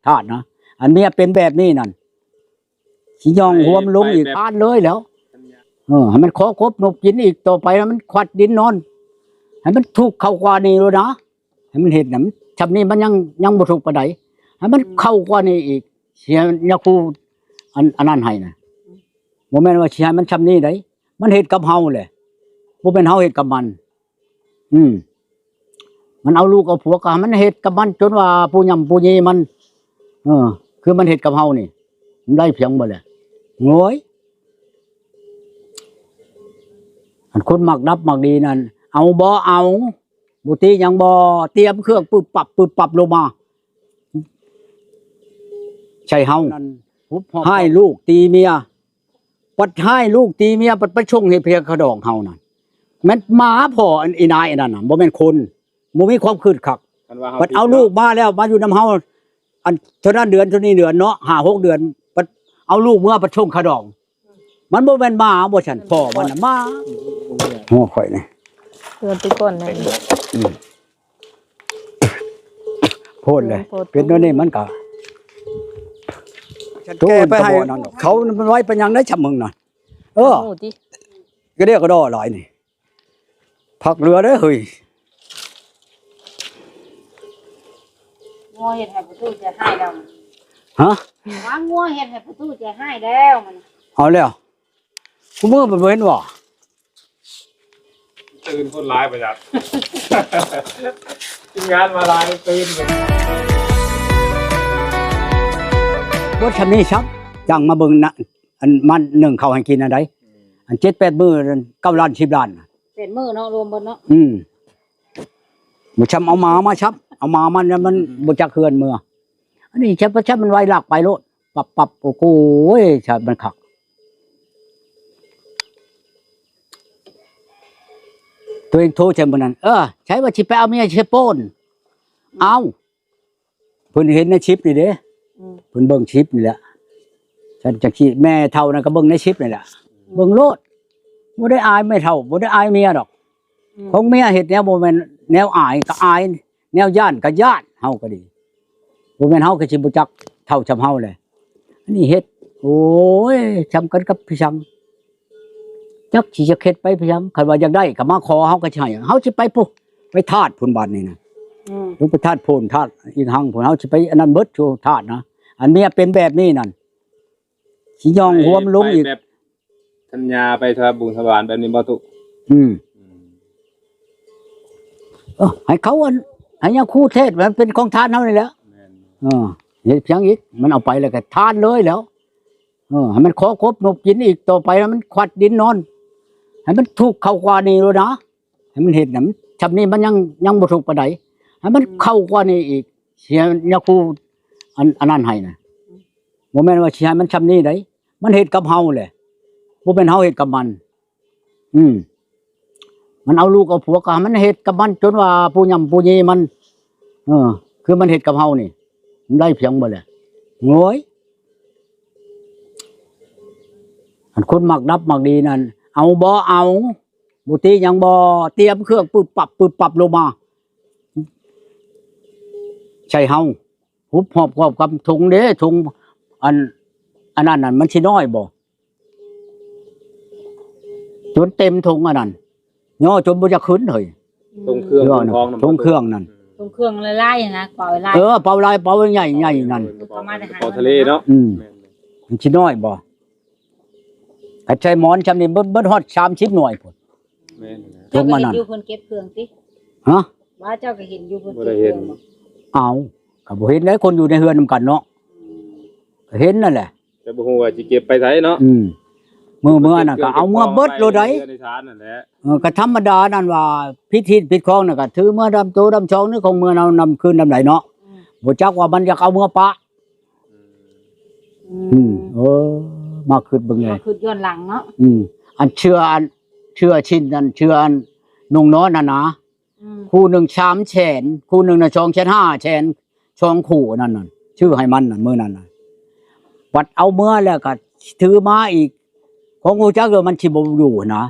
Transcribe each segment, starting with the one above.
ທາດນະ. ອັນເມຍເປັນແບບນີ້ນັ້ນ ຊິຍ່ອງຮວມລົງອີກ ໄປແບບ ທາດເລີຍແລ້ວ. ເອີ ໃຫ້ມັນຂໍກົບນົບກິນອີກ ຕໍ່ໄປໃຫ້ມັນຄວັດດິນນອນ ໃຫ້ມັນທຸກເຂົ້າກວ່ານີ້ໂລດນະ. ໃຫ້ມັນເຮັດນະ ຊ່ຳນີ້ມັນຍັງ ຍັງບໍ່ທຸກປານໃດ ໃຫ້ມັນເຂົ້າກວ່ານີ້ອີກ. ເສຍຍາຄູ ອັນ ອັນນັ້ນໃຫ້ນະ ບໍ່ແມ່ນວ່າຊິໃຫ້ມັນຊ່ຳນີ້ໃດ ມັນເຮັດກັບເຮົາແຫຼະ ບໍ່ແມ່ນເຮົາເຮັດກັບມັນ. ອືມ ມັນເອົາລູກເອົາຜົວກໍໃຫ້ມັນເຮັດກັບມັນ ຈົນວ່າປູ່ຍ່ຳປູ່ຍ່ມັນ ເອີ ຄືມັນເຮັດກັບເຮົານີ້ ມັນໄດ້ພຽງບໍ່ແຫຼະ. ໂອ້ຍ ອັນຄົນມັກດັບມັກດີນັ້ນ ເອົາບໍ່ເອົາ ບໍ່ຕີຫຍັງບໍ່ ຕຽມເຄື່ອງປຶບປັບປຶບປັບລົງມາໃສ່ເຮົາ. ນັ້ນ ຮ້າຍລູກຕີເມຍ ບັດຮ້າຍລູກຕີເມຍ ບັດໄປສົ່ງໃຫ້ພຽງຂະດອງເຮົານັ້ນ ແມ່ນໝາພໍ່ອັນ ອີນາຍອັນນັ້ນນະ ບໍ່ແມ່ນຄົນ ບໍ່ມີຄວາມຄິດຄັກ. ຄັນວ່າເຮົາ ບັດເອົາລູກມາແລ້ວ ມາຢູ່ນຳເຮົາ ອັນເທົ່ານັ້ນເດືອນ ເທົ່ານີ້ເດືອນເນາະ ຫ້າຫົກເດືອນ ບັດເອົາລູກເມືອ ບັດສົ່ງຂະດອງ ມັນບໍ່ແມ່ນໝາບໍ່ຊັ້ນ ພໍ່ມັນນະໝາ. ຫົວຂ້ອຍນີ້ ເຕືອນໄປກ່ອນນະ. ອືມ ໂພດເລີຍ ໂພດ ເປັນແນວນີ້ມັນກະ ໂຕ ແກ້ໄປໃຫ້ ເຂົາມັນໄວປານຫຍັງໄດ໋ຊ່ຳມຶງນັ້ນ. ເອີ ກະເດກກະດໍຫຼາຍນີ້ ຜັກເຫຼືອເດ້ເຮີ້ຍ. ງົວເຮັດໃຫ້ປະຕູໃຈຮ້າຍແລ້ວ. ຮະ? ວ່າງົວເຮັດໃຫ້ປະຕູໃຈຮ້າຍແລ້ວມັນ. ເອົາແລ້ວ ຄູ່ມື້ມັນບໍ່ເຫັນວ່າ ຕື່ນຄົນຫຼາຍປະຈັກ ທີມງານມາຫຼາຍຕື່ນ. ບໍ່ຊ່ຳນີ້ຊ້ຳ ຈັ່ງມາເບິ່ງນະ ອັນມັນໜຶ້ງເຂົ້າໃຫ້ກິນອັນໃດ ອືມ ອັນເຈັດແປດມື້ ເກົ້າລ້ານ ສິບລ້ານ ແປດມື້ເນາະ ລວມເບິດເນາະ. ອືມ ບໍ່ຊ່ຳເອົາໝາມາຊ້ຳ ເອົາໝາມັນ ມັນ ອືມ ບໍ່ຈັກເຮືອນເມືອ. ອັນນີ້ແຊບ ແຊບມັນໄວ ລັກໄປໂລດ ປັບໆ. ໂອ້ໂຫ ແຊບມັນຄັກ. ໂຕເອງໂທໃສ່ມື້ນັ້ນ ເອີ ໃສວ່າຊິໄປເອົາເມຍໃສ່ໂປ້ນ ອືມ ເອົາ ເພິ່ນເຫັນໃນຄລິບນີ້ເດ້ ອືມ ເພິ່ນເບິ່ງຄລິບນີ້ແຫຼະ. ຊັ້ນຈັ່ງຊີ້ ແມ່ເຖົ້ານັ້ນກໍເບິ່ງໃນຄລິບນີ້ແຫຼະ ອືມ ເບິ່ງໂລດ ບໍ່ໄດ້ອາຍແມ່ເຖົ້າ ບໍ່ໄດ້ອາຍເມຍດອກ. ອືມ ຂອງເມຍເຮັດແນວບໍ່ແມ່ນແນວອາຍກໍອາຍ ແນວຢ້ານກໍຢ້ານ ເຮົາກໍດີ ບໍ່ແມ່ນເຮົາກໍຊິບໍ່ຈັກເທົ່າຊ່ຳເຮົາແຫຼະ. ອັນນີ້ເຮັດ ໂອ້ຍ ຊ່ຳກັນກັບພີ່ຊັງ ຈັກຊິຈະເຮັດໄປພຽງ ຄັນວ່າຢາກໄດ້ກໍມາຂໍ ເຮົາກໍຊິໃຫ້ ເຮົາຊິໄປພຸ້ນ ໄປທາດພຸ້ນບາດນີ້ນະ. ອືມ ລົງໄປທາດໂພນທາດອີກຫັງພຸ້ນ ເຮົາຊິໄປອັນນັ້ນເບິດ ທາດນະ. ອັນເມຍເປັນແບບນີ້ນັ້ນ ຊິຍ່ອງຮວມລົງອີກ ໄປແບບສັນຍາໄປທຳບຸນທຳບານແບບນີ້ບໍ່ຕຸ? ອືມ ອືມ ເອີ ໃຫ້ເຂົາອັນ ໃຫ້ຍາຄູເທດ ມັນເປັນຂອງທານເຮົານີ້ແຫຼະ. ແມ່ນ ເອີ ເຮັດພຽງອີກ ມັນເອົາໄປແລ້ວກໍທານເລີຍແລ້ວ. ເອີ ໃຫ້ມັນຂໍກົບນົບກິນອີກ ຕໍ່ໄປໃຫ້ມັນຄວັດດິນນອນ ໃຫ້ມັນທຸກເຂົ້າກວ່ານີ້ໂລດນະ ໃຫ້ມັນເຮັດນະ. ຊ່ຳນີ້ມັນຍັງ ຍັງບໍ່ທຸກປານໃດ ໃຫ້ມັນ ອືມ ເຂົ້າກວ່ານີ້ອີກ. ເສຍຍາຄູ ອັນ ອັນນັ້ນໃຫ້ນະ ບໍ່ແມ່ນວ່າຊິໃຫ້ມັນຊ່ຳນີ້ໃດ ມັນເຮັດກັບເຮົາແຫຼະ ບໍ່ແມ່ນເຮົາເຮັດກັບມັນ. ອືມ ມັນເອົາລູກເອົາຜົວກໍໃຫ້ມັນເຮັດກັບມັນ ຈົນວ່າປູ່ຍ່ຳປູ່ຍ່ມັນ ເອີ ຄືມັນເຮັດກັບເຮົານີ້ ມັນໄດ້ພຽງບໍ່ແຫຼະ. ໂອ້ຍ ອັນຄົນມັກດັບມັກດີນັ້ນ ເອົາບໍ່ເອົາ ບໍ່ຕີຫຍັງບໍ່ ຕຽມເຄື່ອງປຶບປັບປຶບປັບລົງມາໃສ່ເຮົາ ຮຸບຮອບຄວບກັບຖົງເດ້ ຖົງ ອັນ ອັນນັ້ນນັ້ນ ມັນຊິນ້ອຍບໍ່? ຈົນເຕັມຖົງອັນນັ້ນ ຍໍຈົນບໍ່ຢາກຂຶ້ນເຮີ້ຍ. ອືມ ຖົງເຄື່ອງ ຖົງຂອງນຳ ຖົງເຄື່ອງນັ້ນ ຖົງເຄື່ອງຫຼາຍໆນະ ເປົາຫຼາຍ ເອີ ເປົາຫຼາຍ ເປົາໃຫຍ່ໆນັ້ນ ເອີ ເປັາທະເລເນາະ. ອືມ ແມ່ນໆ ມັນຊິນ້ອຍບໍ່? ຄັນໃສ່ໝອນຊ່ຳນີ້ເບິດ ເບິດຮອດສາມສິບໜ່ວຍພຸ້ນ. ແມ່ນແຫຼະ ຖົງອັນນັ້ນ ເຈົ້າກໍເຫັນຢູ່ເພິ່ນເກັບເຄື່ອງຕິ? ຮະ? ວ່າເຈົ້າກໍເຫັນຢູ່ເພິ່ນເກັບເຄື່ອງບໍ່? ເອົ້າ ກໍບໍ່ເຫັນແຫຼະ ຄົນຢູ່ໃນເຮືອນນຳກັນເນາະ. ອືມ ກໍເຫັນນັ້ນແຫຼະ ແຕ່ບໍ່ຮູ້ວ່າຊິເກັບໄປໃສເນາະ. ອືມ ມື້ເມືອນັ້ນກໍເອົາເມືອເບິດໂລດໃດ໋. ເອີ ກໍທຳມະດານັ້ນວ່າ ຜິດຮີດຜິດຄອງນັ້ນກໍຖືເມືອດຳໂຕດຳຊອງ ນີ້ຂອງເມືອນຳ ນຳຄືນນຳໃດເນາະ. ອືມ ບໍ່ຈັກວ່າມັນຢາກເອົາເມືອປະ. ອືມ ອືມ ເອີ ມາຄິດເບິ່ງແດ່ ມາຄິດຍ້ອນຫຼັງເນາະ. ອືມ ອັນເສື້ອ ອັນເສື້ອຊິນ ອັນເສື້ອ ອັນນຸ່ງນອນຫັ້ນນະ ອືມ ຄູ່ໜຶ່ງສາມແສນ ຄູ່ໜຶ່ງນະ ສອງແສນຫ້າ ແສນ ສອງຄູ່ນັ້ນນະ ຊື້ໃຫ້ມັນນະ ມື້ນັ້ນນະ. ບັດເອົາເມືອແລ້ວກໍຖືມາອີກ ຂອງຮູ້ຈັກວ່າມັນຊິບໍ່ຢູ່ນະ.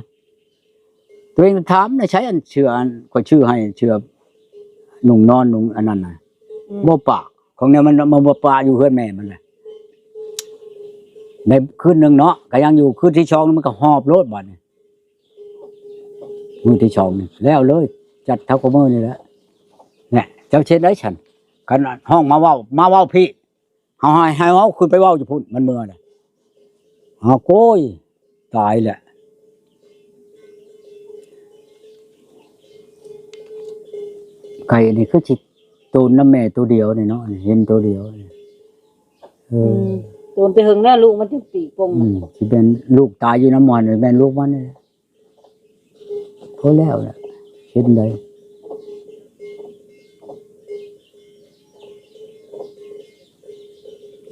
ຕົວເອງຖາມໃນໃສ ອັນເສື້ອ ອັນຂ້ອຍຊື້ໃຫ້ ເສື້ອນຸ່ງນອນ ນຸ່ງອັນນັ້ນນະ. ອືມ ບໍ່ປາກ ຂອງແນວມັນມາບໍ່ປະຢູ່ເຮືອນແມ່ມັນແຫຼະ. ໃນຄືນໜຶ່ງເນາະ ກໍຍັງຢູ່ ຄືນທີສອງມັນກໍຫອບໂລດບາດນີ້. ມື້ທີສອງນີ້ແລ້ວເລີຍ ຈັດເທົ່າກັບມື້ນີ້ແຫຼະ. ແນ່ ເຈົ້າເຮັດໄດ້ຊັ້ນ ຄັນຮ້ອງມາເວົ້າ ມາເວົ້າພີ້ ເຮົາໃຫ້ ໃຫ້ເຮົາຂຶ້ນໄປເວົ້າຢູ່ພຸ້ນ ມັນເມືອແຫຼະ. ເຮົາ ໂອ້ຍ ຕາຍແຫຼະ. ໄກ່ນີ້ຄືຊິໂຕນຳແມ່ໂຕດຽວນີ້ເນາະ ເຫັນໂຕດຽວນີ້. ເອີ ອືມ ໂຕນແຕ່ເຫິງແລ້ວ ລູກມັນຈຶ່ງປີກປົງ ອືມ ຊິແມ່ນລູກຕາຍຢູ່ນຳໝໍນ ແມ່ນລູກມັນນີ້ແຫຼະ. ພໍແລ້ວລະ ເຫັນໄດ້.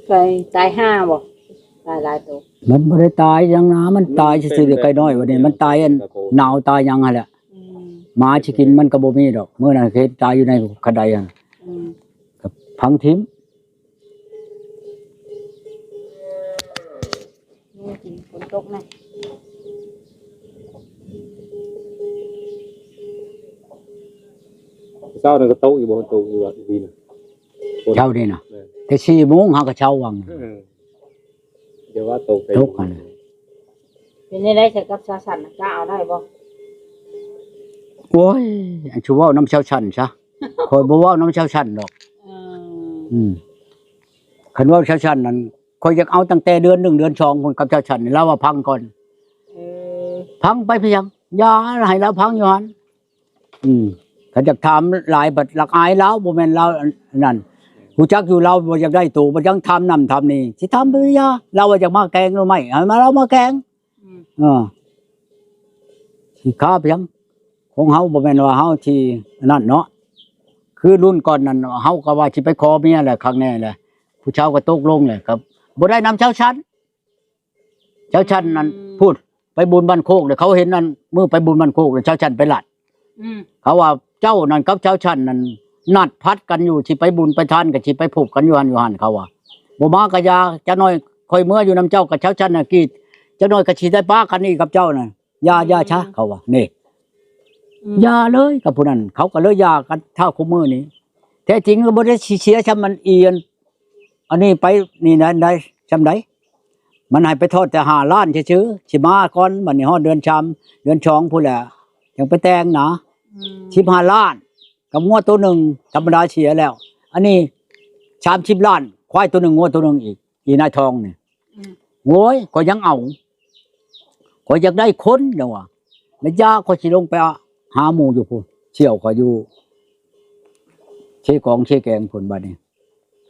ໄກ່ຕາຍຫ່າບໍ່? ຕາຍຫຼາຍໂຕ? ມັນບໍ່ໄດ້ຕາຍຫຍັງນາ ມັນຕາຍຊື່ໆ ໄກ່ນ້ອຍບັດນີ້ ມັນຕາຍອັນໜາວຕາຍຫຍັງຫັ້ນແຫຼະ. ອືມ ໝາຊິກິນມັນກໍບໍ່ມີດອກ. ມື້ນັ້ນເຫັນຕາຍຢູ່ໃນຄັນໄດຫັ້ນ ອືມ ກໍຝັງຖິ້ມ. ນີ້ ຝົນຕົກນະ ເຊົ້ານັ້ນກໍຕົກຢູ່ບໍ່? ຕົກຢູ່ວ່າອີ່ພີນະ ເຊົ້ານີ້ນະ ແມ່ນ ແຕ່ສີ່ໂມງຫາກໍເຊົ້າຫວ່າງ ເອີ ຢ່າວ່າຕົກ ຕົກຫັ້ນ. ເປັນແນວໃດຊະກັບຊາວສັນນະ ກ້າເອົາໄດ້ບໍ່? ໂອ້ຍ ອັນຊິເວົ້ານຳຊາວສັນຊະ ຂ້ອຍບໍ່ເວົ້ານຳຊາວສັນດອກ. ເອີ ອືມ ຄັນເວົ້າຊາວສັນນັ້ນ ຂ້ອຍຢາກເອົາຕັ້ງແຕ່ເດືອນໜຶ່ງເດືອນສອງພຸ້ນ ກັບຊາວສັນນີ້ ລາວວ່າພັງກ່ອນ. ເອີ ພັງໄປພຽງ ຢ່າໃຫ້ລາວພັງຢູ່ຫັ້ນ. ອືມ ຄັນຢາກຖາມຫຼາຍບັດລັກອາຍລາວ ບໍ່ແມ່ນລາວອັນນັ້ນ ຮູ້ຈັກຢູ່ລາວບໍ່ຢາກໄດ້ໂຕ ບໍ່ຍັງຖາມນັ້ນຖາມນີ້ ຊິຖາມໄປຢ່າ. ລາວວ່າຢາກມາແກງໜໍ່ໄມ້ ໃຫ້ມາ ລາວມາແກງ. ອືມ ເອີ ຊິຄາພຽງ ຂອງເຮົາບໍ່ແມ່ນວ່າເຮົາຊິອັນນັ້ນເນາະ. ຄືລຸ້ນກ່ອນນັ້ນ ເຮົາກໍວ່າຊິໄປຂໍເມຍແຫຼະ ຄັກແນ່ແຫຼະ ຜູ້ຊາວກໍຕົກລົງແຫຼະ ກໍບໍ່ໄດ້ນຳຊາວສັນ. ຊາວສັນນັ້ນ ອືມ ພຸ້ນ ໄປບຸນບ້ານໂຄກເດ້ ເຂົາເຫັນນັ້ນ ມື້ໄປບຸນບ້ານໂຄກເດ້ ຊາວສັນໄປລັດ. ອືມ ເຂົາວ່າເຈົ້ານັ້ນກັບຊາວສັນນັ້ນ ນັດພັດກັນຢູ່ ຊິໄປບຸນໄປທານ ກໍຊິໄປພົບກັນຢູ່ຫັ້ນຢູ່ຫັ້ນ ເຂົາວ່າ ບໍ່ມາກໍຢ່າ ຈັກໜ້ອຍຂ້ອຍເມືອຢູ່ນຳເຈົ້າ ກັບຊາວສັນນະກີດ ຈັກໜ້ອຍກໍຊິໄດ້ປະກັນອີກກັບເຈົ້ານະ. ຢ່າ ອືມ ຢ່າຊະ ເຂົາວ່າ ນີ້ ອືມ ຢ່າເລີຍກັບຜູ້ນັ້ນ. ເຂົາກໍເລີຍຢ່າກັນທ້າວຄູ່ມື້ນີ້. ແທ້ຈິງກໍບໍ່ໄດ້ຊິເສຍຊ່ຳມັນອີ່ອັນ ອັນນີ້ໄປນີ້ນັ້ນໄດ້ຊ່ຳໃດ. ມັນໃຫ້ໄປທອດແຕ່ຫ້າລ້ານຊື່ໆ ຊິມາກ່ອນ ບັດນີ້ຮອດເດືອນສາມເດືອນສອງພຸ້ນແຫຼະ ຈັ່ງໄປແຕ່ງນະ. ອືມ ສິບຫ້າລ້ານ ກັບງົວໂຕໜຶ່ງ ທຳມະດາເສຍແລ້ວ ອັນນີ້ສາມສິບລ້ານ ຄວາຍໂຕໜຶ່ງ ງົວໂຕໜຶ່ງອີກ. ອີນາຍທອງນີ້ ອືມ ໂອ້ຍ ຂ້ອຍຍັງເອົາ ຂ້ອຍຢາກໄດ້ຄົນ ຈັ່ງວ່າ ແລ້ວຢ່າ ຂ້ອຍຊິລົງໄປຫາໝູ່ຢູ່ພຸ້ນ ສ່ຽວຂ້ອຍຢູ່ເຊກອງເຊແກງພຸ້ນ. ບັດນີ້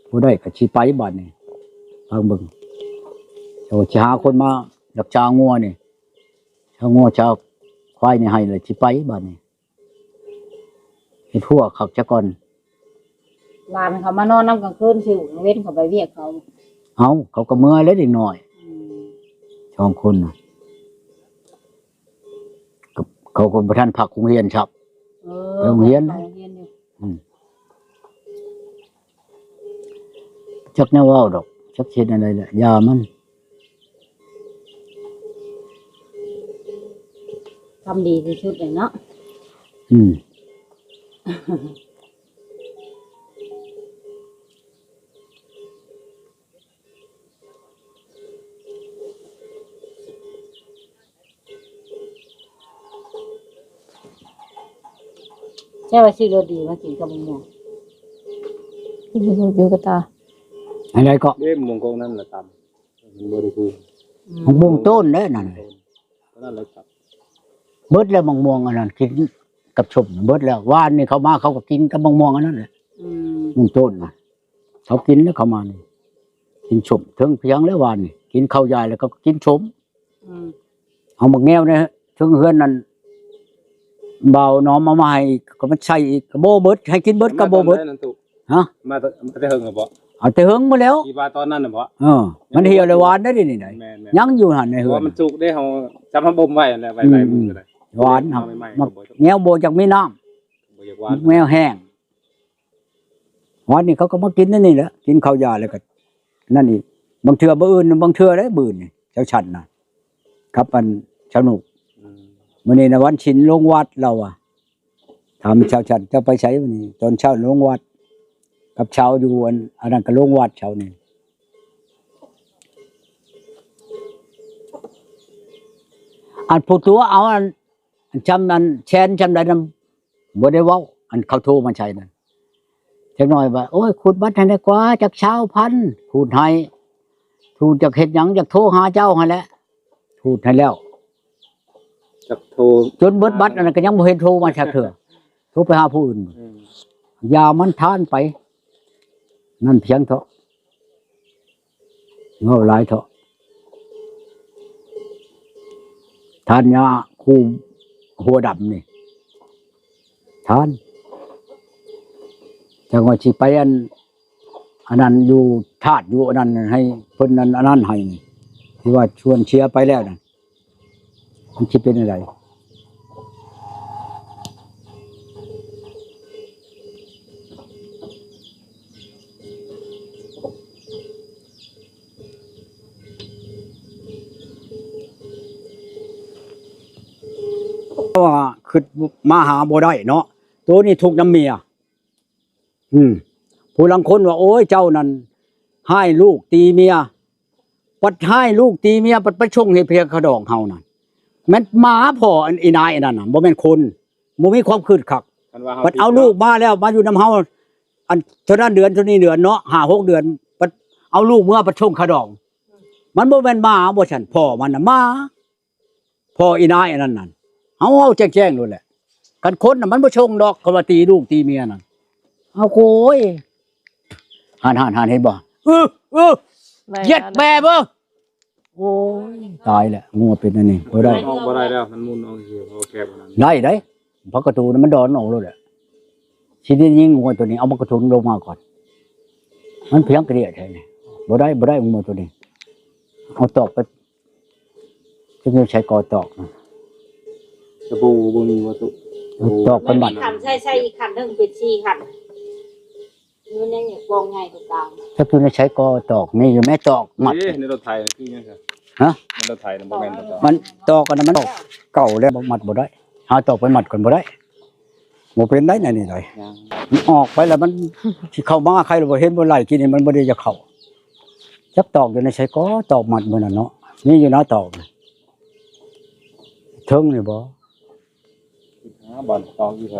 ບໍ່ໄດ້ກໍຊິໄປ ບັດນີ້ຟັງເບິ່ງ ໂຕຊິຫາຄົນມາຮັກສາງົວນີ້ ຊາວງົວຊາວຄວາຍນີ້ໃຫ້ ແລ້ວຊິໄປ ບັດນີ້ ເຮັດຫົວຄັກຊະກ່ອນ. ຫຼານເຂົາມານອນນຳກາງຄືນ ຊິກາງເວັນເຂົາໄປວຽກເຂົາ. ເອົ້າ ເຂົາກໍເມື່ອຍແລ້ວເດັກນ້ອຍ ອືມ ສອງຄົນນະ ເຂົາກໍບໍ່ທັນພັກໂຮງຮຽນຊ້ຳ. ເອີ ໄປໂຮງຮຽນ ໄປໂຮງຮຽນຢູ່ ອືມ. ຈັກແນວເວົ້າດອກ ຈັກເຮັດແນວໃດລະ ຢ່າມັນ ທຳດີທີ່ສຸດແລ້ວເນາະ ອືມ. ແຕ່ວ່າຊິໂລດດີມາກິນກັບໝາກມ່ວງ ຢູ່ກະຕາ ອັນໃດກໍ ເດ້ ໝາກມ່ວງກອງນັ້ນລະຕຳ ມັນບໍ່ໄດ້ຄື ອືມ ໝາກມ່ວງຕົ້ນເດ້ນັ້ນ ໂຕນັ້ນລະຕຳ ເບິດແລ້ວໝາກມ່ວງອັນນັ້ນ ກິນກັບສົ້ມເບິດແລ້ວ ວານນີ້ເຂົາມາເຂົາກໍກິນກັບໝາກມ່ວງອັນນັ້ນແຫຼະ ອືມ ໝາກມ່ວງຕົ້ນນະ ເຂົາກິນແລ້ວເຂົາມານີ້ ກິນສົ້ມເຖິງພຽງແລ້ວວານນີ້ ກິນເຂົ້າຢາຍແລ້ວກໍກິນສົ້ມ ອືມ ເອົາໝາກແງວໃນເທິງເຮືອນນັ້ນ ບ່າວໜອມເອົາມາໃຫ້ ກໍມາໃສ່ອີກ ກໍບໍ່ເບິດ ໃຫ້ກິນເບິດກໍບໍ່ເບິດ ມາຕອນໃດນັ້ນຕຸ ຮະ ມາແຕ່ ມາແຕ່ເຫິງແລ້ວບໍ? ເອົາແຕ່ເຫິງພຸ້ນແລ້ວ ທີ່ວ່າຕອນນັ້ນນະບໍ? ເອີ ມັນຫ່ຽວແລ້ວຫວານໄດ້ ດຽວນີ້ໄດ້ ແມ່ນໆ ຍັງຢູ່ຫັ້ນໃນເຮືອນ ເພາະວ່າມັນສຸກເດ້ ເຮົາຈຳເຮົາບົ່ມໄວ້ຫັ້ນແຫຼະ ໄວ້ ອືມ ຫຼາຍມື້ກໍໄດ້ ຫວານ ເອົາໃໝ່ໆ ໝາກແງວບໍ່ຈັກມີນ້ຳ ບໍ່ຢາກຫວານ ໝາກແງວແຫ້ງ ວານນີ້ເຂົາກໍມາກິນອັນນີ້ແຫຼະ ກິນເຂົ້າຢາແລ້ວກໍນັ້ນອີກ ບາງເທື່ອມື້ອື່ນ ບາງເທື່ອເດ້ມື້ອື່ນນີ້ ເຈົ້າຊັ້ນນະ ກັບອັນຊາວນຸກ ອືມ ມື້ນີ້ນະວັນສິນລົງວັດລາວວ່າ ຖາມເຈົ້າຊັ້ນ ເຈົ້າໄປໃສມື້ນີ້? ຕອນເຊົ້າລົງວັດ ກັບຊາວຢູ່ອັນ ອັນນັ້ນກໍລົງວັດຊາວນີ້ ອັນຜູ້ຕົວະເອົາອັນ ອັນຊ່ຳນັ້ນແສນຊ່ຳໃດນຳ ບໍ່ໄດ້ເວົ້າ ອັນເຂົາໂທມາໃສ່ນັ້ນ ຈັກໜ້ອຍວ່າ ໂອ້ຍ ຂູດບັດໃຫ້ແດ່ກວ່າ ຈັກຊາວພັນ ຂູດໃຫ້ ຂູດຈັກເຮັດຫຍັງ ຈັກໂທຫາເຈົ້າຫັ້ນແຫຼະ ຂູດໃຫ້ແລ້ວ ຈັກໂທ ຈົນເບິດບັດອັນນັ້ນກໍຍັງບໍ່ເຫັນໂທມາຈັກເທື່ອ ໂທໄປຫາຜູ້ອື່ນ ອືມ ຢ່າມັນທານໄປ ນັ້ນພຽງເທາະ. ເວົ້າຫຼາຍເຖາະ ທ່ານຍາຄູຫົວດຳນີ້ ທ່ານ ຈັກວ່າຊິໄປອັນ ອັນນັ້ນຢູ່ທາດຢູ່ອັນນັ້ນ ໃຫ້ເພິ່ນອັນ ອັນນັ້ນໃຫ້ ທີ່ວ່າຊວນເຊຍໄປແລ້ວນັ້ນ ມັນຊິເປັນຈັ່ງໃດ? ເພາະວ່າຄິດມາຫາບໍ່ໄດ້ເນາະ ໂຕນີ້ທຸກນຳເມຍ. ອືມ ຜູ້ລາງຄົນວ່າ ໂອ້ຍ ເຈົ້ານັ້ນຮ້າຍລູກຕີເມຍ ບັດຮ້າຍລູກຕີເມຍ ບັດໄປສົ່ງໃຫ້ພຽງຂະດອງເຮົານັ້ນ ແມ່ນໝາພໍ່ອັນ ອີນາຍອັນນັ້ນນະ ບໍ່ແມ່ນຄົນ ບໍ່ມີຄວາມຄິດຄັກ ບັດເອົາລູກມາແລ້ວ ມາຢູ່ນຳເຮົາ ອັນເທົ່ານັ້ນເດືອນ ເທົ່ານີ້ເດືອນເນາະ ຫ້າຫົກເດືອນ ບັດເອົາລູກເມືອ ບັດສົ່ງຂະດອງ ມັນບໍ່ແມ່ນໝາບໍ່ຊັ້ນ ພໍ່ມັນນະໝາ ພໍ່ອີນາຍອັນນັ້ນນັ້ນ ເຮົາເວົ້າແຈ້ງໆໂລດແຫຼະ ຄັນຄົນນະມັນບໍ່ຊົງດອກ ເຂົາວ່າຕີລູກຕີເມຍນັ້ນ ເອົາໂກຍ ຫັ້ນໆໆ ເຫັນບໍ່ ອື ອື ເຢັດແບບເອີ ໂອ້ຍ ຕາຍແລ້ວ ງົວເປັນອັນນີ້ ບໍ່ໄດ້ ອອກບໍ່ໄດ້ແລ້ວ ມັນໝຸນອອກຊື່ ເພາະວ່າແຄບອັນນັ້ນ ໄດ້ໄດ໋ ພັກກະຕູນະມັນດອນອອກໂລດແຫຼະ ຊິໄດ້ຍິງງົວໂຕນີ້ ເອົາບັກກະທຸນລົງມາກ່ອນ ມັນພຽງກະເດຍແທ້ນີ້ ບໍ່ໄດ້ ບໍ່ໄດ້ງົວໂຕນີ້ ເອົາຕອກໄປ ຈະມີໃຊ້ກໍຕອກນະ ຕະປູບໍ່ມີບໍ່ຕຸ ຕອກເປັນບັດ ຄັນໃຊ້ ໃຊ້ອີກຄັນໜຶ່ງເປັນສີ່ຄັນ ມັນຍັງກອງໃຫຍ່ຕົວກາງ ຈັກຢູ່ໃນໃຊ້ກໍຕອກ ມີຢູ່ແມ່ຕອກມັດ ເອີ ໃນລົດໄຖນະຄືຫຍັງຊະ ຮະ ໃນລົດໄຖນະບໍ່ແມ່ນຕົວກາງ ມັນຕອກອັນນັ້ນ ມັນຕອກເກົ່າແລ້ວ ມັດບໍ່ໄດ້ ຫາຕອກໄປມັດກ່ອນບໍ່ໄດ້ ບໍ່ເປັນໄດ໋ ແນວນີ້ໄດ໋ ມັນອອກໄປແລ້ວ ມັນຊິເຂົ້າມາ ໃຄລະບໍ່ເຫັນ ບໍ່ໄລ່ກິນນີ້ ມັນບໍ່ໄດ້ຈະເຂົ້າ ຈັກຕອກຢູ່ໃນໃສກໍ ຕອກມັດມື້ນັ້ນເນາະ ມີຢູ່ນະຕອກນະ ເທິງນີ້ບໍ່ ຫາບ່ອນຕອກຢູ່ໃສ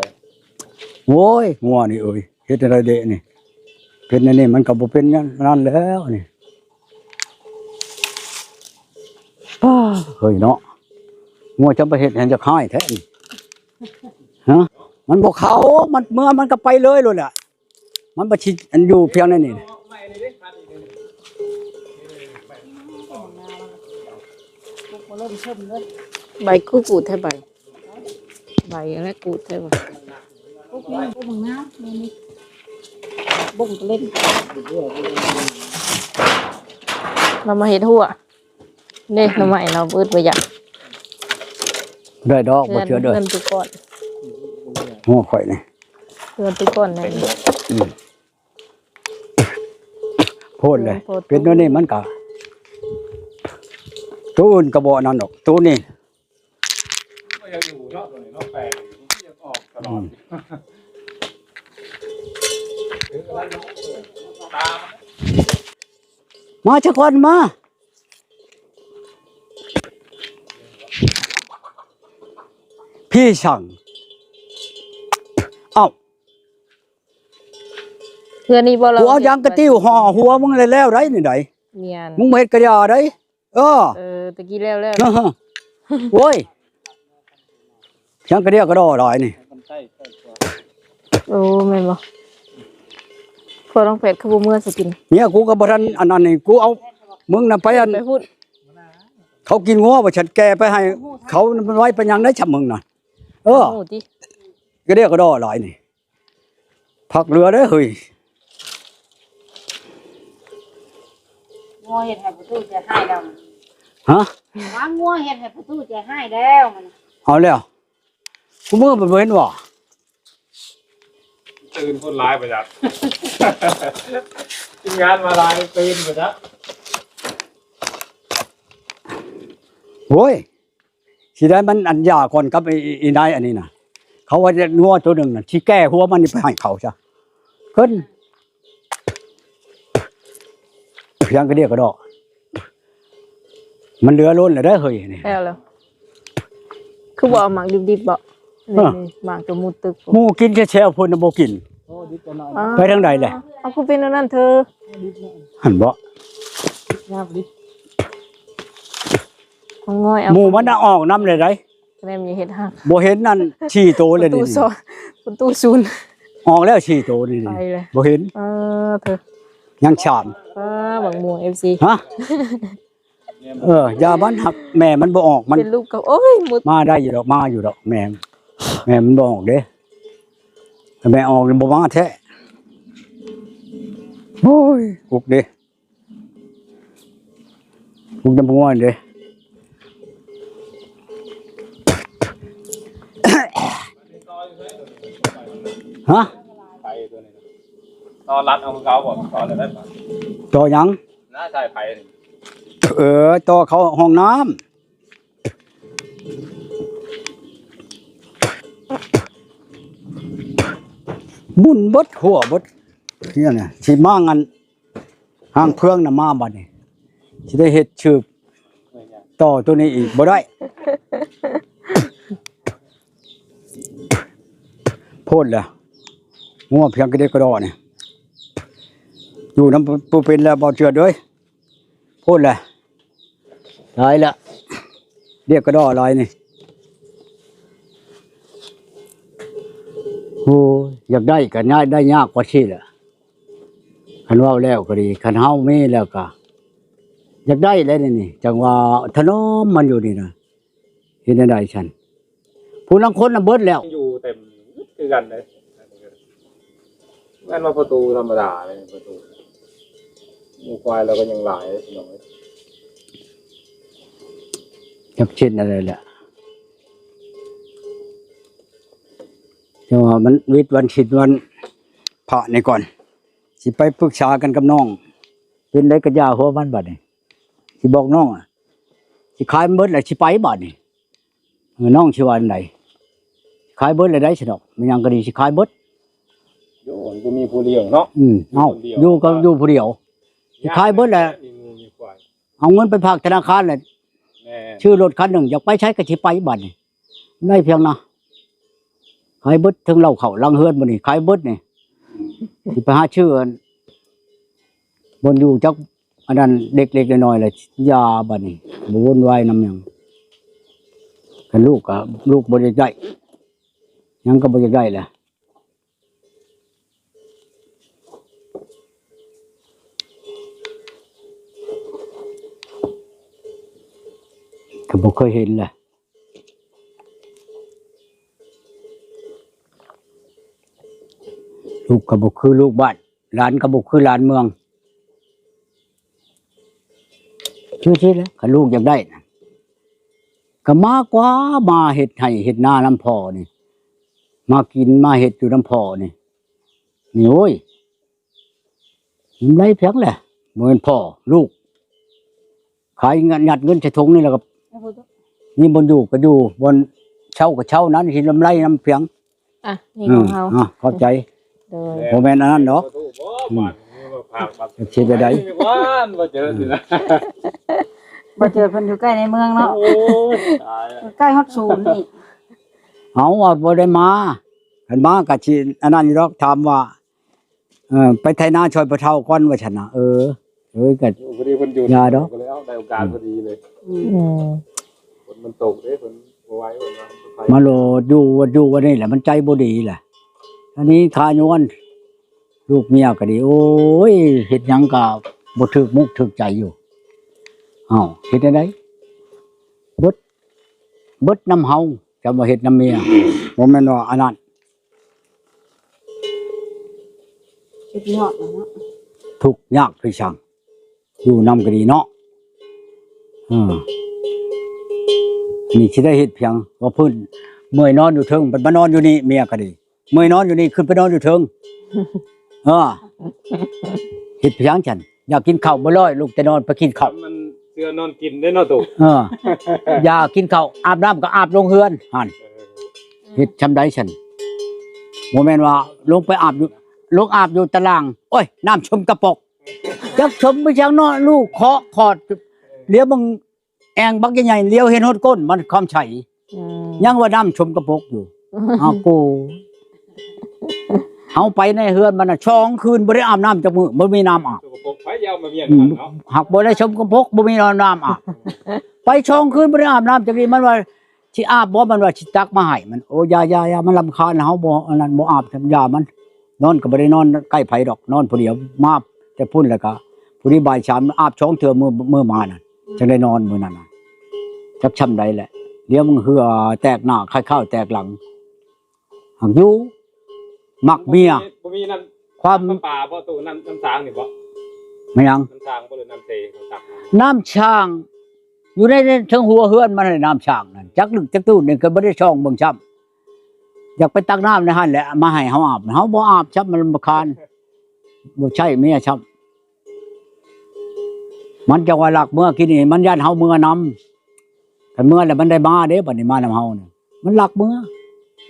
ໂອ້ຍ ງົວນີ້ເອີຍ ເຮັດຈັ່ງໃດເດະນີ້ ເປັນອັນນີ້ ມັນກໍບໍ່ເປັນຫຍັງນັ້ນແລ້ວນີ້ ອ້າ ເຮີ້ຍເນາະ ງົວຈະໄປເຮັດໃຫ້ຢາກຮ້າຍແທ້ນີ້ ຮະ ມັນບໍ່ເຂົ້າ ມັນເມືອ ມັນກໍໄປເລີຍໂລດແຫຼະ ມັນບໍ່ຊິອັນຢູ່ພຽງໃນນີ້ ໃບກູດໆແທ້ ໃບ ໃບແລະກູດແທ້ ບໍ່ມີ ບໍ່ບັງນາ ບໍ່ມີ ບໍ່ກະເລັນ ເຮົາມາເຮັດຫົວ ເດ້ ໜໍ່ໄມ້ເນາະ ອຶດບໍ່ຢາກ ໄດ້ດອກ ບໍ່ເຊື່ອເດີ ເຮືອນຕຸກ່ອນ ຫົວຂ້ອຍນີ້ ເຮືອນຕຸກ່ອນນີ້ ອືມ ໂພດເລີຍ ເປັນໂຕນີ້ມັນກະ ໂຕອື່ນກະບໍ່ອັນນັ້ນດອກ ໂຕນີ້ ມັນກໍຍັງอยู่เนาะ ตัวนี้เนาะ แปลกอยู่ มันก็ยังออกตลอด อืม ตาม มาซะก่อน มา พี่สั่ง เอ้า เทื่อนี้บ่ กูเอายางกะติ้วห่อหัวมึงแล้ว แล้วได้นี่ได๋ แม่น มึงบ่เฮ็ดกะยาได๋ เออ เออ ตะกี้แล้วแล้ว โอ้ย ยังกะเดียกะดอหลายนี่ โอ้ แม่นบ่ พวกน้องแพทย์คือบ่เมือสิกิน เมียกูก็บ่ทันอันนั้นนี่ กูเอามึงน่ะไปอัน ไปพูด เขากินงัวบ่ ฉันแก่ไปให้เขา มันไว้ไปยังได้ช่ำมึงน่ะ เออ หมูติ กะเดียกะดอหลายนี่ ผักเหลือเด้อเฮ้ย งัวเฮ็ดให้ประตูใจหายแล้ว ฮะ ว่างัวเฮ็ดให้ประตูใจหายแล้วมัน เอาแล้ว กูมือมันบ่เห็นว่า ตื่นคนหลายไปจัก ทีมงานมาหลายตื่นไปจัก โอ้ย สิได้มันอันหย่าก่อนกับไอ้ ไอ้นายอันนี้น่ะ เขาว่าจะงัวตัวหนึ่งน่ะ สิแก้หัวมันนี่ไปให้เขาซะ ขึ้น ພຽງກະດຽກກະດໍ້ ມັນເຫຼືອລົ້ນແລ້ວເດີເຮີ້ຍນີ້ ແລ້ວ ແລ້ວ ຄືບໍ່ເອົາໝາກດິບໆບໍ? ເອີ ນີ້ ໝາກຕົວໝູຕຶກ ໝູກິນແຊວໆ ພຸ້ນນະບໍ່ກິນ. ອໍ ໄປທາງໃດແຫຼະ? ເອົາ ຄືເປັນອັນນັ້ນເທີ ຫັ້ນບໍ? ງາມດີ ຫູມັນນະອອກນຳເລີຍໃດ. ແມ່ນ ມີເຫັດຮັກ ບໍ່ເຫັນນັ້ນສີ່ໂຕເລີຍ ປະຕູ ນີ້ ສອງ ປະຕູສູນ ອອກແລ້ວສີ່ໂຕນີ້ ໄປເລີຍ ບໍ່ເຫັນ. ເອີ ເທີ ຍັງສາມ ປ້າ ບັກມ່ວງ ເອັຟຊີ ຮະ ເອີ ຢ່າມັນຫັກ ແມ່ມັນບໍ່ອອກ ມັນເປັນລູກກັບ ໂອ້ຍ ໝົດ ມາໄດ້ຢູ່ດອກ ມາຢູ່ດອກ ແມ່ ແມ່ມັນບໍ່ອອກເດ້ ຖ້າແມ່ອອກນີ້ບໍ່ມາແທ້. ໂອ້ຍ ອຸກເດ້ ປຸກນ້ຳຫົວເດ້ ຮະ ໄປຕົວນີ້ນະ ຕໍ່ລັດເອົາຄືເກົ່າບໍ່? ຕໍ່ແລ້ວໄດ້ປະ? ຕໍ່ຫຍັງ? ໜ້າສາຍໄຟນີ້ ເອີ ຕໍ່ເຂົ້າຫ້ອງນ້ຳ ໝຸ່ນເບິດ ຫົວເບິດ ນີ້ນະ ຊິມາງອັນ ຫາງເຟືອງນະມາບັດນີ້ ຊິໄດ້ເຮັດສືບຕໍ່ໂຕນີ້ອີກບໍ່ໄດ້ ໂພດແຫຼະ ງົວພຽງກະເດກກະດໍ້ນີ້ ຢູ່ນຳບໍ່ເປັນແລ້ວ ບໍ່ເຈື່ອເດີຍ ໂພດແຫຼະ ຫຼາຍລະ ເດກກະດໍ້ຫຼາຍນີ້. ໂອ້ຍ ຢາກໄດ້ກະໄດ້ຍາກກວ່າຊີ້ແຫຼະ ຄັນເວົ້າແລ້ວກະດີ ຄັນເຮົາມີແລ້ວກະຢາກໄດ້ແຫຼະນີ້ ຈັ່ງວ່າຖະໜອມມັນຢູ່ນີ້ນະ ເຮັດແນວໃດຊັ້ນ? ຜູ້ລາງຄົນນະເບິດແລ້ວ ຢູ່ເຕັມຄືກັນເດ້ ແມ່ນວ່າປະຕູທຳມະດາເລີຍ ປະຕູ ໝູຄວາຍລາວກະຍັງຫຼາຍ ພີ່ນ້ອງເອີຍ ຈັກເຊັ່ນໃດແຫຼະ ແຕ່ວ່າມັນວິດວັນສິນວັນພະນີ້ກ່ອນ ຊິໄປປຶກສາກັນກັບນ້ອງ ເປັນໃດກະຢ່າຫົວມັນບາດນີ້ ຊິບອກນ້ອງ ຊິຂາຍມັນເບິດແລ້ວຊິໄປບາດນີ້ ເອີ ນ້ອງຊິວ່າອັນໃດ? ຂາຍເບິດແລ້ວໄດ໋ ຊັ້ນດອກ ແມ່ນຫຍັງກະດີ ຊິຂາຍເບິດ ໂອ້ ບໍ່ມີຜູ້ລ້ຽງເນາະ ອືມ ເອົ້າ ຢູ່ກະຢູ່ຜູ້ດຽວ ຊິຂາຍເບິດແລ້ວ ມີງົວມີຄວາຍ ເອົາເງິນໄປຝາກທະນາຄານແລ້ວ ແມ່ນ ຊື້ລົດຄັນໜຶ່ງ ຢາກໄປໃສກະຊິໄປບາດນີ້ ໄດ້ພຽງນະ ຂາຍເບິດ ເຖິງເລົ້າເຂົ້າຫຼັງເຮືອນບາດນີ້ ຂາຍເບິດນີ້ ຊິໄປຫາຊື້ອັນ ບ່ອນຢູ່ຈັກ ອັນນັ້ນເລັກໆນ້ອຍໆລະຢ່າ ບາດນີ້ບໍ່ວຸ່ນວາຍນຳຫຍັງ ຄັນລູກກະລູກບໍ່ຢາກໄດ້ ຫຍັງກະບໍ່ຢາກໄດ້ແຫຼະ ກະບໍ່ເຄີຍເຫັນແຫຼະ ລູກກະບໍ່ຄືລູກບ້ານ ຫຼານກະບໍ່ຄືຫຼານເມືອງ ຄືຊີ້ແຫຼະ ຄັນລູກຢາກໄດ້ນະ ກະມາກວ່າ ມາເຮັດໄຮ່ເຮັດນານຳພໍ່ນີ້ ມາກິນມາເຮັດຢູ່ນຳພໍ່ນີ້ ນີ້ໂອ້ຍ ກຳໄລພຽງແຫຼະ ບໍ່ແມ່ນພໍ່ລູກ ຂາຍເງິນ ຍັດເງິນໃສ່ຖົງນີ້ແລ້ວກະ ມີບ່ອນຢູ່ກະຢູ່ ບ່ອນເຊົ່າກະເຊົ່ານັ້ນ ຊິກຳໄລນຳພຽງ ອ່ະ ນີ້ຂອງເຮົາ ອືມ ອ່ະ ຂອບໃຈ ໂດຍ ບໍ່ແມ່ນອັນນັ້ນດອກ ອືມ ຊິໄດ້ ບໍ່ເຈີ ບໍ່ເຈີເພິ່ນຢູ່ໃກ້ໃນເມືອງເນາະ ໂອ້ຍ ຕາຍ ໃກ້ຮອດສູນນີ້ ເອົາ ວ່າບໍ່ໄດ້ມາ ຄັນມາກະຊິອັນນັ້ນຢູ່ດອກ ຖາມວ່າ ເອີ ໄປໄຖນາຊ່ອຍພໍ່ເຖົ້າກ່ອນວ່າຊັ້ນນະ ເອີ ເອີ ກະ ພໍດີເພິ່ນຢູ່ ຢ່າດອກ ກະເລີຍ ເອົ້າ ໄດ້ໂອກາດ ອືມ ພໍດີເລີຍ ອືມ ຝົນມັນຕົກເດ້ ເພິ່ນບໍ່ໄຫວ ເພິ່ນວ່າ ມາໂລດຢູ່ ຢູ່ວັນນີ້ແຫຼະ ມັນໃຈບໍ່ດີແຫຼະ ອັນນີ້ຂ້າຍວນ ລູກເມຍກະດີ ໂອ້ຍ ເຮັດຫຍັງກະບໍ່ຖືກມຸກຖືກໃຈຢູ່ ເອົ້າ ເຮັດແນວໃດ ເບິດ ເບິດນຳເຮົາ ຈະມາເຮັດນຳເມຍ ບໍ່ແມ່ນວ່າອັນນັ້ນ ສຸດຍອດແລ້ວເນາະ ທຸກຍາກຄືຊ່າງ ຢູ່ນຳກະດີເນາະ ເອີ ອັນນີ້ຊິໄດ້ເຮັດພຽງ ວ່າເພິ່ນເມື່ອຍນອນຢູ່ເທິງ ບັດມານອນຢູ່ນີ້ ເມຍກະດີ ເມື່ອຍນອນຢູ່ນີ້ ຂຶ້ນໄປນອນຢູ່ເທິງ ເອີ ເຮັດພຽງຊັ້ນ ຢາກກິນເຂົ້າບໍ່ລອຍ ລຸກແຕ່ນອນໄປກິນເຂົ້າ ມັນເຊື່ອນອນກິນເດ້ເນາະໂຕ ເອີ ຢາກກິນເຂົ້າ ອາບນ້ຳກະອາບລົງເຮືອນຫັ້ນ ເອີ ເຮັດຊ່ຳໃດຊັ້ນ ບໍ່ແມ່ນວ່າລົງໄປອາບຢູ່ ລົງອາບຢູ່ຕາລ່າງ ໂອ້ຍ ນ້ຳຊຸມກະປອກ ຈັກຊົມໄປຈັ່ງເນາະ ລູກເຄາະຂອດ ຫຼຽວເບິ່ງແອ່ງບັກໃຫຍ່ໆ ຫຼຽວເຫັນຮອດກົ້ນມັນຄຳໃສ ອືມ ຍັງວ່ານ້ຳຊົມກະປົກຢູ່ ອ້າໂກ ເຮົາໄປໃນເຮືອນມັນນະ ສອງຄືນບໍ່ໄດ້ອາບນ້ຳຈັກມື້ ບໍ່ມີນ້ຳອາບ ສົກກະປົກ ໃຜຊິເອົາມາວຽນ ອືມ ເນາະ ຫາກບໍ່ໄດ້ຊົມກະປົກ ບໍ່ມີນ້ຳອາບ ໄປສອງຄືນບໍ່ໄດ້ອາບນ້ຳຈັກທີ ມັນວ່າຊິອາບບໍ່ ມັນວ່າຊິຕັກມາໃຫ້ ມັນ ໂອ້ ຢ່າໆໆ ມັນລຳຄານ ເຮົາບໍ່ອັນນັ້ນ ບໍ່ອາບ ຢ່າມັນ ນອນກໍບໍ່ໄດ້ນອນໃກ້ໃຜດອກ ນອນຜູ້ດຽວ ມາແຕ່ພຸ້ນແລ້ວກໍ ພໍດີບ່າຍສາມ ອາບສອງເທື່ອ ມື້ ມື້ມານັ້ນ ຈັ່ງໄດ້ນອນມື້ນັ້ນນະ ຈັກຊ່ຳໃດແຫຼະ ຫຼຽວມັນເຫື່ອແຕກໜ້າ ຄາຍຂ້າວແຕກຫຼັງ ຫາກຢູ່ ມັກເມຍ ບໍ່ມີ ບໍ່ມີນ້ຳ ຄວາມ ນ້ຳປະປາບໍ່ ຕູ້ນ້ຳ ນ້ຳຊາງນີ້ບໍ່? ແມ່ນຫຍັງ? ນ້ຳຊາງບໍ່ ຫຼືນ້ຳເຊເຂົາຕັກມາ? ນ້ຳຊາງຢູ່ໃນ ໃນເທິງຫົວເຮືອນມັນແຫຼະ ນ້ຳຊາງນັ້ນ ຈັກລຶກຈັກຕູດນີ້ກໍບໍ່ໄດ້ສ່ອງເບິ່ງຊ້ຳ ຢາກໄປຕັກນ້ຳໃນຫັ້ນແຫຼະ ມາໃຫ້ເຮົາອາບ ເຮົາບໍ່ອາບຊ້ຳ ມັນລຳຄານ ບໍ່ໃຊ້ເມຍຊ້ຳ. ມັນຈັ່ງວ່າລັກເມືອກິນນີ້ ມັນຢ້ານເຮົາເມືອນຳ ຄັນເມືອແລ້ວມັນໄດ້ມາເດ້ ບັດນີ້ມານຳເຮົານີ້ ມັນລັກເມືອ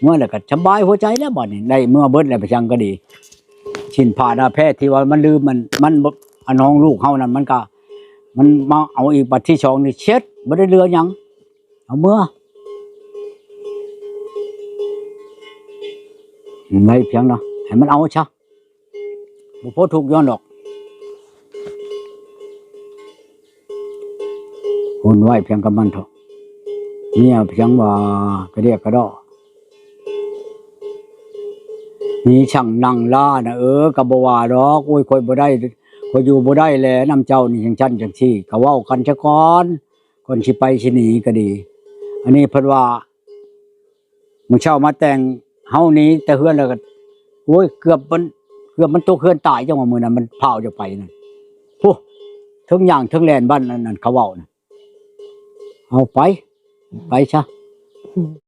ເມືອແລ້ວກໍສະບາຍຫົວໃຈແລ້ວ ບັດນີ້ໄດ້ເມືອເບິດແລ້ວ ໄປຈັ່ງກໍດີ ຊິນຜ້າໜ້າແພທີ່ວ່າມັນລືມ ມັນ ມັນບໍ່ ອັນຂອງລູກເຮົານັ້ນ ມັນກໍ ມັນມາເອົາອີກ ບັດທີສອງນີ້ເຊັດ ບໍ່ໄດ້ເຫຼືອຫຍັງ ເອົາເມືອ ໄວ້ພຽງເນາະ ໃຫ້ມັນເອົາຊະ ບໍ່ພໍທຸກຍ້ອນດອກ ຫົນໄວ້ພຽງກັບມັນເຖາະ ເມຍພຽງວ່າກະດຽກກະດໍ້ ມີຊ່າງນັ່ງລ້ານະ ເອີ ກໍບໍ່ວ່າດອກ ໂອ້ຍ ຂ້ອຍບໍ່ໄດ້ ຂ້ອຍຢູ່ບໍ່ໄດ້ແຫຼະນຳເຈົ້ານີ້ ຈັ່ງຊັ້ນຈັ່ງຊີ້ ກໍເວົ້າກັນຊະກ່ອນ ກ່ອນຊິໄປຊິໜີກໍດີ ອັນນີ້ເພິ່ນວ່າ ມື້ເຊົ້າມາແຕ່ງ ເຮົາໜີແຕ່ເຮືອນແລ້ວກໍ ໂອ້ຍ ເກືອບມັນ ເກືອບມັນຕົກເຮືອນຕາຍ ຈັ່ງວ່າມື້ນັ້ນມັນພາອອກຈາກໄປນັ້ນ ໂອ້ ເທິງຍ່າງເທິງແລ່ນ ບ້ານອັນນັ້ນເຂົາເວົ້ານະ ເອົາໄປ ໄປຊະ.